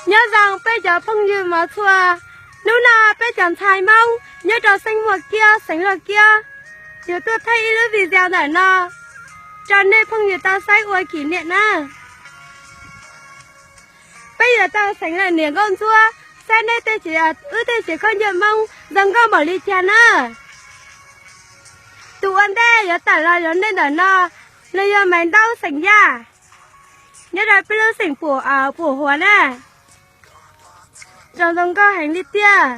Nyob zoo peb cov phooj ywg mov txhua, hnub no peb cov ntxhais Hmoob nyob rau xeev Muas Kiab, xeev Luag Kiab, yuav tuaj thaij ib lub video ntawm no rau nej phooj ywg tau saib ua kỷ niệm na. Peb yuav tau xeev lawm niam nkauj ntsuab, saib nej tej tsev, wb tej tsev khaub ncaws Hmoob zoo nkauj npaum li cas na. Tus ua ntej yuav tawm los yog nej ntawm no, nws yog Maiv Ntaub xeem Yaj, nyob rau peb lub xeem Pum, Pum Huam na. Zoo zoo nkauj heev li tiag.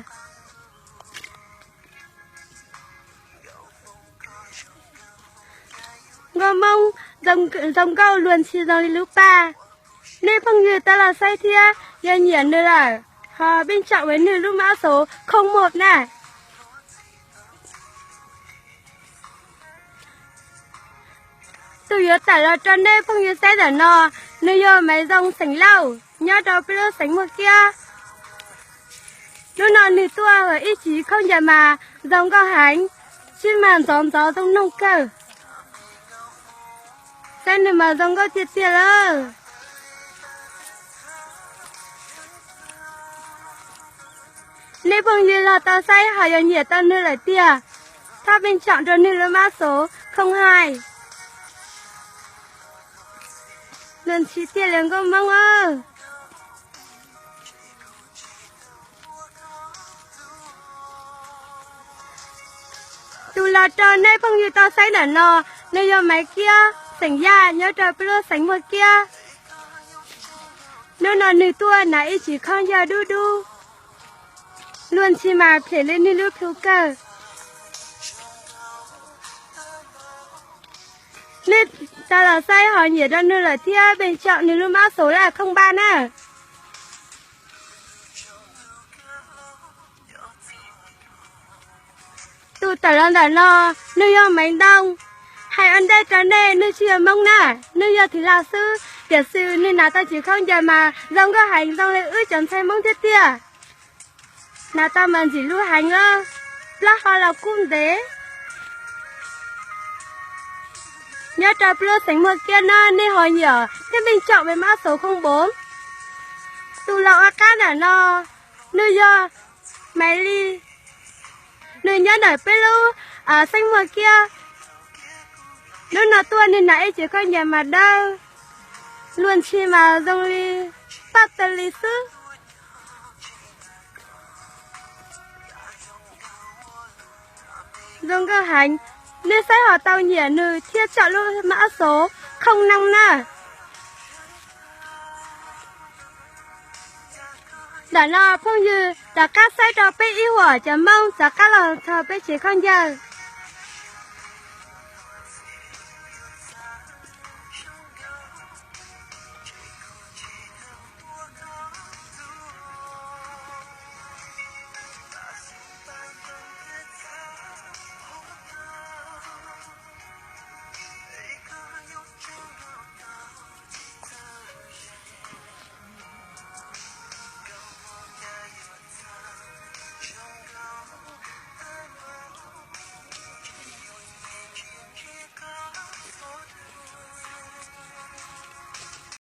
Nkauj Hmoob zoo nkauj luag ntxhi zoo li lub paj. Nej phooj ywg tau los saib thiab yog nyiam nws lawm, ho peb tsom nws lub mab xov không một na. Tus yuav tawm los rau nej phooj ywg saib ntawm no, nws yog Maiv Zoo xeem Lauj, nyob rau peb lub xeev Muas Kiab. Hnub no nws tuaj ua ib tsiv khaub ncaws mas zoo nkauj heev, tsis mas ntxov ntxov zoo noog kawg. Saib nws mas zoo nkauj tiag tiag lawm. Nej phooj ywg los tau saib ho yog nyiam tau nws lawm tiag, thov peb tsom rau nws lub mab xov không hai. Luag ntxhi tiag li nkauj Hmoob. Tus los rau nej phooj ywg tau saib ntawm no, nws yog Maiv Kiab xeem Yaj, nyob rau peb lub xeev Muas Kiab. Hnub no nws tuaj hnav ib tsiv khaub ncaws dub dub, luag ntxhi mas phem li nws lub plhu kawg. Nej tau los saib ho nyiam rau nws lawm thiab peb tsom nws lub mab xov là không ba na. Tus tawm los ntawm no, nws yog Maiv Ntoo. Hais ua ntej rau nej, nws tsis yog Hmoob na, nws yog thib laj xwb, tiam sis nws hnav tau tsiv khaub ncaws mas zoo nkauj heev zoo li wb cov ntxhais Hmoob thiab tiag. Hnav tau mas ntxim hlub heev os, plaub hau los kuj ntev. Nyob rau peb lub xeev Muas Kiab no nej ho nyiam thiab peb tsom nws mab xov không bốn. Tus los ua qab ntawm no, nws yog Maiv Li, nws nyob ntawm peb lub xeev Muas Kiab. Hnub no tuaj nws hnav ib tsiv khaub ncaws mas dawb, luag ntxhi mas zoo li paj taw li xwb. Zoo nkauj heev, nej saib ho tau nyiam nws thiab tsom lub mab xov không năm na. Ntawm no phooj ywg rov qab saib rau peb ib huam cov Hmoob rov qab los txog peb tsev khaub ncaws.